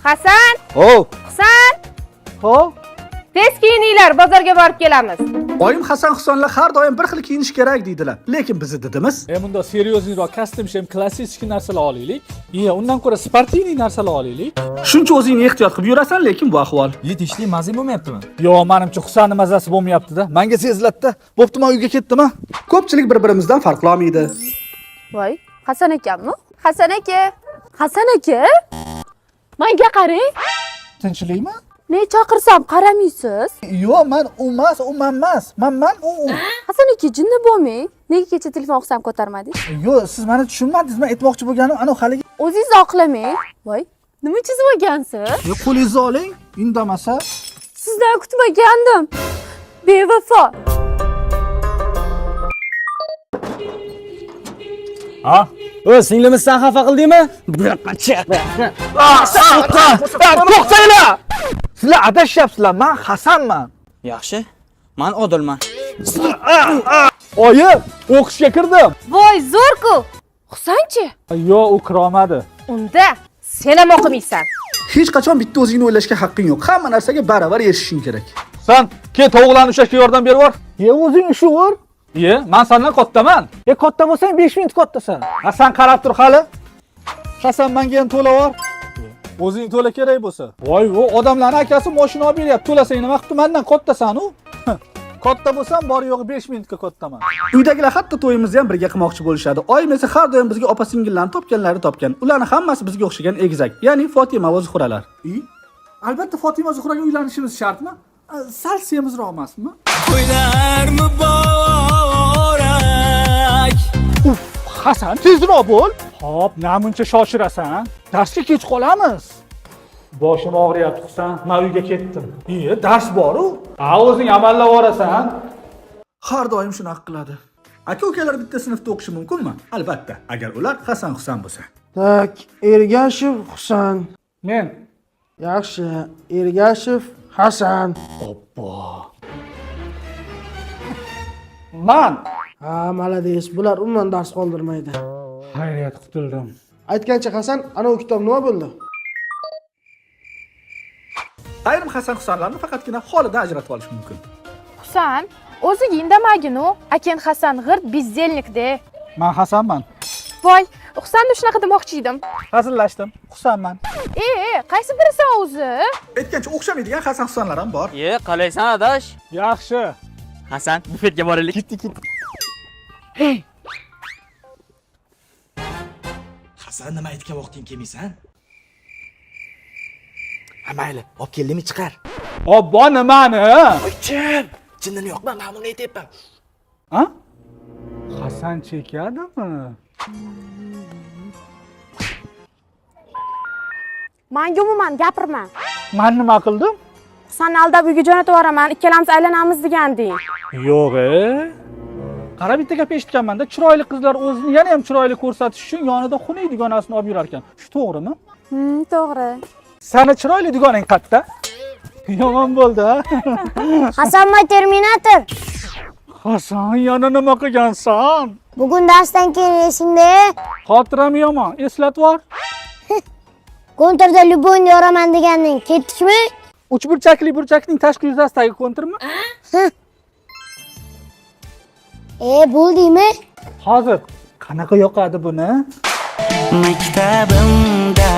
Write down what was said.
Hasan! Oh, Husan! ho. Tez kiyininglar, bozorga borib kelamiz. Oyim Hasan Husonlar har doim bir xil kiyinish kerak deydilar. Lekin bizni didimiz Bunda серьезный roq kostyum shem klassik narsalar olaylik. Iya, undan ko'ra sportivniy narsalar olaylik. Shuncha o'zingni ehtiyot qilib yurasan, lekin bu ahvol. Yetishli mazang bo'lmayaptimi? Yo'q, menimcha Husanni mazasi bo'lmayapti-da. Menga seziladida. Bo'pti, men uyga ketdim a. Ko'pchilik bir-birimizdan farqlolmaydi. Voy, Hasan akammi? Hasan aka! Hasan aka! Menga qarang. Tinchlikmi? Ne chaqirsam qaramaysiz? Yo'q, men u emas, u men emas. Men u u. Hasan aka jinni bo'lmang. Nega kecha telefon qilsam ko'tarmadingiz? Yo'q, siz meni tushunmadingiz. Men aytmoqchi bo'lganim ana haligi. O'zingiz oqlamang. Voy, nima chizib olgansiz? Qo'lingizni oling, indamasa. Sizdan kutmagandim. Bevafo. Ha? O'z singlimiz san xafa qildingmi? To'xtanglar! Sizlar adashyapsizlar, men Hasanman. Yaxshi. Men Odilman. Oyi, o'qishga kirdim. Voy, zo'r-ku. Husanchi? Yo'q, u kirolmadi. Unda sen ham o'qimaysan. Hech qachon bitta o'zingni o'ylashga haqqing yo'q. Hamma narsaga baravar erishishing kerak. San kel tovuqlarni ushlashga yordam berib yubor. Ye o'zing ushavur. Ye, men sendan kattaman. E katta bo'lsang 5 minut kattasan. Ha, sen qarab tur hali. Hasan menga ham to'la bor. O'zing to'la kerak bo'lsa. Voy, u odamlarning akasi mashina olib beryapti. To'lasang nima qilibdi? Mendan kattasan u. Katta bo'lsam bor yo'g'i 5 minutga kattaman. Uydagilar hatto to'yimizni ham birga qilmoqchi bo'lishadi. Oyim esa har doim bizga opa-singillarni topganlari topgan. Ularni hammasi bizga o'xshagan egizak, ya'ni Fotima va Zuhralar. I? Albatta Fotima Zuhraga uylanishimiz shartmi? Sal semizroq emasmi? To'ylar muborak. Uf, Hasan, tezroq bo'l. Hop, namuncha shoshirasan. Darsga kech qolamiz. Boshim og'riyapti, Husan. Men uyga ketdim. Iye, dars bor-u. Ha, o'zing amallab borasan. Har doim shunaqa qiladi. Aka-ukalar bitta sinfda o'qishi mumkinmi? Albatta, agar ular Hasan Husan bo'lsa. Tak, Ergashev Husan. Men Yaxshi, Ergashev Hasan. Man. Ha, malades, bular umuman dars qoldirmaydi. Xayriyat, qutuldim. Aytgancha Hasan, ana u kitob nima bo'ldi? Ayrim Hasan Husanlarni faqatgina holidan ajratib olish mumkin. Husan, o'ziga indamagin-u. Aken Hasan g'irt bezdelnik-de. Men Hasanman. Voy, Husanni shunaqa demoqchi edim. Hazillashdim. Husanman. E, qaysi birisan o'zi? Aytgancha o'xshamaydigan Hasan Husanlar ham bor. Ye, qalaysan adash? Yaxshi. Hasan, bufetga boraylik. Ketdik, ketdik. Hasan nima aytgan vaqting kelmaysan? Ha mayli, olib keldimi chiqar. Obbo nimani? Jim, jinnini yoqma, men buni aytyapman. Ha? Hasan chekadimi? Menga umuman gapirma. Men nima qildim? Husanni aldab uyga jo'natib yuboraman, ikkalamiz aylanamiz deganding. Yo'q, e. Qara bitta gap eshitganman-da, chiroyli qizlar o'zini yana ham chiroyli ko'rsatish uchun yonida xunuk dugonasini olib yurar ekan. Shu to'g'rimi? To'g'ri. Sani chiroyli dugonang qatta? Yomon bo'ldi, ha? Hasanma Terminator. Hasan, yana nima qilgansan? Bugun darsdan keyin esingda. Xotiram yomon, eslatib yubor. Kontrda любойni yoraman deganding. Ketdikmi? Uchburchakli burchakning tashqi yuzasidagi konturmi? E, bo'ldingmi? Hozir qanaqa yoqadi buni? Maktabimda